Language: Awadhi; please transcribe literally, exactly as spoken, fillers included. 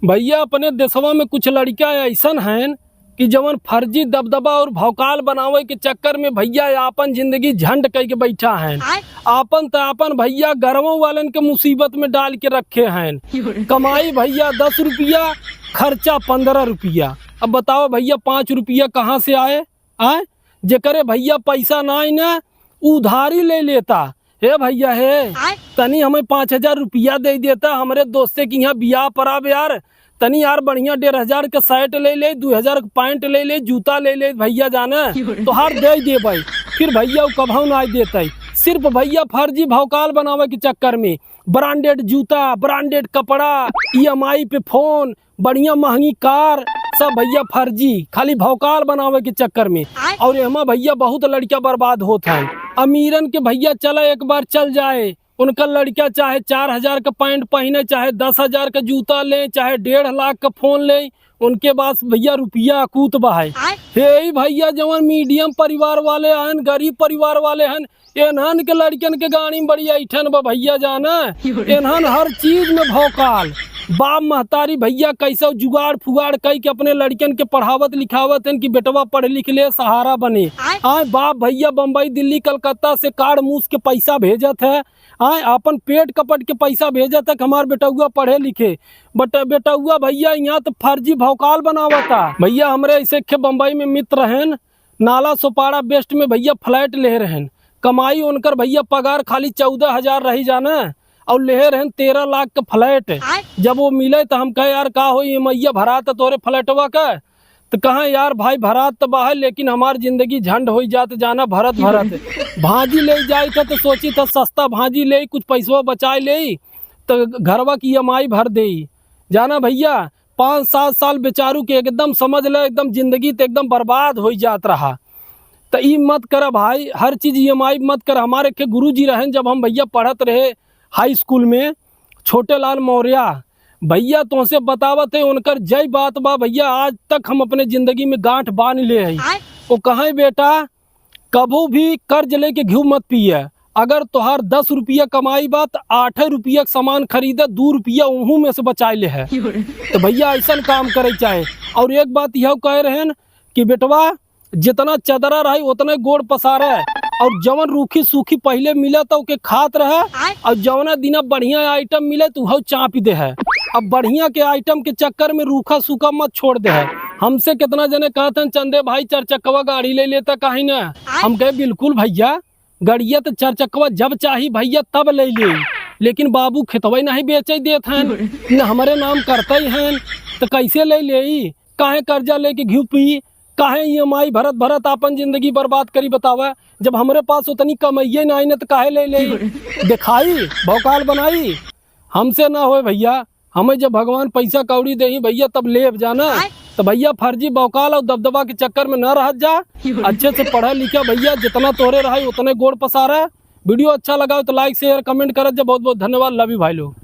भइया, अपने देसवा में कुछ लड़िका अइसन हएन कि जवन फर्जी दबदबा अउर भौकाल बनावइ के चक्कर में भइया आपन जिंदगी झंड कइ के बइठा हएन। आय? आपन त आपन भइया घरवो वालन के मुसीबत में डाल के रखे हएन। कमाई भइया दस रुपिया, खर्चा पन्द्रह रुपिया। अब बतावा भइया, पाँच रुपिया कहाँ से आए? आय? जेकरे भइया पइसा नाहीं न, उ उधारी लइ लेता। "हे भइया हे, आय? तनी हमइ पाँच हजार रुपिया दइ देता, हमरे दोस्ते के इहाँ बियाह परा बा यार, तनी यार बढ़िया डेढ़ हजार क शर्ट लइ लेइ, दुइ हजार क पैंट लइ लेइ, जूता लइ लेइ भइया जाना, तोहार दइ देबइ।" फिर भइया उ कबहूँ नाहीं देतइ। सिर्फ भइया फर्जी भौकाल बनावइ के चक्कर में branded जूता, branded कपड़ा, ई एम आई पे फोन, बढ़िया महँगी कार, सब भइया फर्जी, खाली भौकाल बनावइ के चक्कर में। आय? अउर एहमा भइया बहुत लड़िका बर्बाद होत हैं। अमीरन के भइया चला एक बार चल जाए, उनका लड़िका चाहे चार हजार क पैंट पहिने, चाहे दस हजार क जूता लेइ, चाहे डेढ़ लाख क फोन लेइ, उनके पास भइया रुपिया अकूत बा है। आय? हे ई भइया जवन medium परिवार वाले हन, गरीब परिवार वाले हन, एन्हन के लड़िकन के गाड़ी में बड़ी ऐठन बा भइया जाना। एन्हन हर चीज में भौकाल। बाप महतारी भइया कइसे जुगाड़ फुगाड़ कइ के अपने लड़िकन के पढ़ावत लिखावत हन कि बेटवा पढ़ लिख ले, सहारा बने। आय? आय बाप भइया बम्बई, दिल्ली, कलकत्ता से काढ़ मूस के पइसा भेजत है। आय आपन पेट कपट के पइसा भेजत है कि हमार बेटउआ पढ़े लिखे। But बेटउआ भइया इहाँ त फर्जी भौकाल बनावता। भइया हमरे अइसे खे बम्बई में मित्र हन, नाला सोपाड़ा वेस्ट में भइया flat लेहे रहेन। कमाई उनकर भइया पगार खाली चउदह हजार रही जाना, अउर लेहे रहेन तेरह लाख क flat। आय? जब वो मिले त हम कहे, "यार का होई ई मइया भरात तोरे फ्लैटवा क?" त कहा, "यार भाई भरात त बा है, लेकिन हमार जिंदगी झंड होइ जात जाना भरत भरत।" भाजी लेइ जाइ क त सोची त सस्ता भाजी लेइ, कुछ पइसवा बचाइ लेइ, त घरवा क ई एम आई भर देइ। जाना भइया, पाँच सात साल बेचारू के एकदम समझ ले, एकदम जिंदगी त एकदम बर्बाद होइ जात रहा। त ई मत करा भाई, हर चीज ई एम आई मत करा। हमारे के गुरुजी रहेन, जब हम भइया पढ़त रहे हाई स्कूल में, छोटे लाल मौर्या भइया, तोहसे बतावत है, उनकर जय बात बा भइया, आज तक हम अपने जिंदगी में गांठ बांध ले हई। आय? वो कहे, "बेटा, कभू भी कर्ज लेके घिउ मत पिए। अगर तोहार दस रुपिया कमाई बा, त आठे रुपिया क सामान खरीदे, दू रुपिया उहू में से बचाइ लेहे।" त भइया, अइसन काम करे चाहे। अउर एक बात यहू कहे रहेन कि बेटवा, जितना चदरा रहे, उतने गोड़ पसारे, अउर जवन रूखी सूखी पहिले मिले, त ओके खात रहे, आय? अउर जवना दिना बढ़िया आइटम मिले, त उहू चापि देहे। अब बढ़िया के आइटम के चक्कर में रूखा सूखा मत छोड़ देहे। हमसे कितना जने कहत हन, "चंदे भाई, चार चक्कवा गाड़ी लेइ लेता काहे ना?" आय? हम कहे, "बिल्कुल भइया, गड़िया त चार चक्कवा जब चाही भइया तब लेइ लेइ, लेकिन बाबू खेतवइ नाहीं बेचइ देत हन, न हमरे नाम करतइ हन, त कइसे लेइ लेइ? काहे कर्जा लेके घिउ पी, काहे ई एम आई भरत भरत आपन जिंदगी बर्बाद करी बतावा? जब हमरे पास उतनी कमइये नाहीं न त काहे लेइ लेइ? देखाई, भौकाल बनाई, हमसे ना होए भइया।" हमें जब भगवान पइसा कौड़ी देही भइया, तब लेब जाना। आय? त भइया, फर्जी बौकाल अउर दबदबा के चक्कर में न रहत जा। अच्छे से पढ़ा लिखा भइया, जितना तोहरे रहे उतने गोड़ पसारा। वीडियो अच्छा लगा हो त like, share, comment करत जा। बहुत बहुत धन्यवाद, love you भाई लोग।